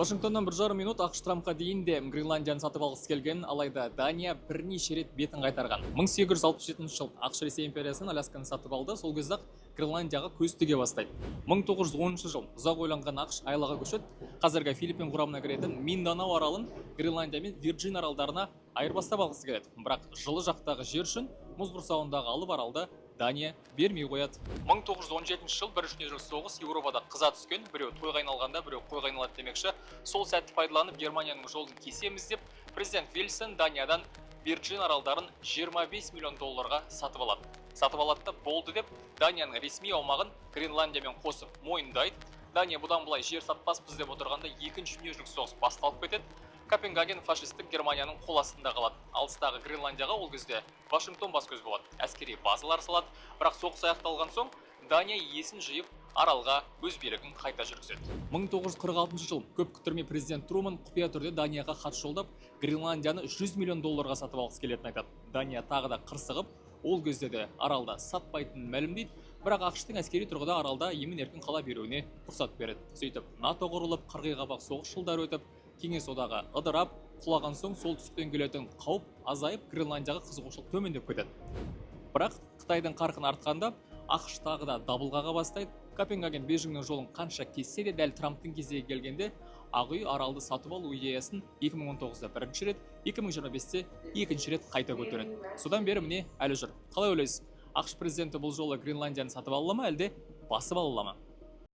Вашингтоннан 1,5 минут. АҚШ Трампқа дейін де Гренландияны сатып алғысы келген, алайда Дания бірнеше рет бетін қайтарған. 1867 жыл АҚШ Ресей империясынан Алясканы сатып алды. Сол кезде ақ Гренландияға көз тіге бастайды. 1910 жыл ұзақ ойланған АҚШ айлаға көшеді. Қазіргі Филиппин құрамына кіретін Минданао аралын Гренландия мен Вирджин аралдарына айырбастап алғысы келеді. Бірақ жылы жақтағы жер үшін мұз құрсауындағы алып аралды Дания бермей қояды. 1917 жыл, Бірінші дүниежүзілік соғыс Еуропада қыза түскен. Біреу тойға айналғанда, біреу қойға айналады демекші, сол сәтті пайдаланып, Германияның жолын кесеміз деп, президент Вильсон Даниядан Вирджин аралдарын 25 миллион долларға сатып алады. Сатып алады да болды деп, Данияның ресми аумағын Гренландиямен қосып мойындайды. Дания бұдан былай жер сатпаспыз деп отырғанда, Екінші дүниежүзілік соғыс басталып кетеді. Копенгаген фашистік Германияның қол астында қалады. Алыстағы Гренландияға ол кезде Вашингтон бас көз болады, әскери базалар салады. Бірақ соғыс аяқталған соң Дания есін жиып, аралға өз билігін қайта жүргізеді. 1946 жыл көп күттірмей президент Труман құпия түрде Данияға хат жолдап, Гренландияны 100 миллион долларға сатып алғысы келетінін айтады. Дания тағы да қырсығып, ол кезде де аралда сатпайтынын мәлімдейді, бірақ АҚШ-тың әскери тұрғыда аралда емін еркін қала беруіне рұқсат береді. Сөйтіп, НАТО құрылып, қырғи қабақ соғыс жылдары өтіп, Кеңес Одағы ыдырап құлаған соң, солтүстіктен келетін қауіп азайып, Гренландияға қызығушылық төмендеп кетеді. Бірақ Қытайдың қарқыны артқанда, АҚШ тағы да дабыл қаға бастайды. Копенгаген Бейжіңнің жолын қанша кессе де, дәл Трамптың кезегі келгенде Ақ үй аралды сатып алу идеясын 2019-да бірінші рет, 2025-те екінші рет қайта көтереді. Содан бері, міне, әлі жүр. Қалай ойлайсыз, АҚШ президенті бұл жолы Гренландияны сатып ала ма, әлде басып ала ма?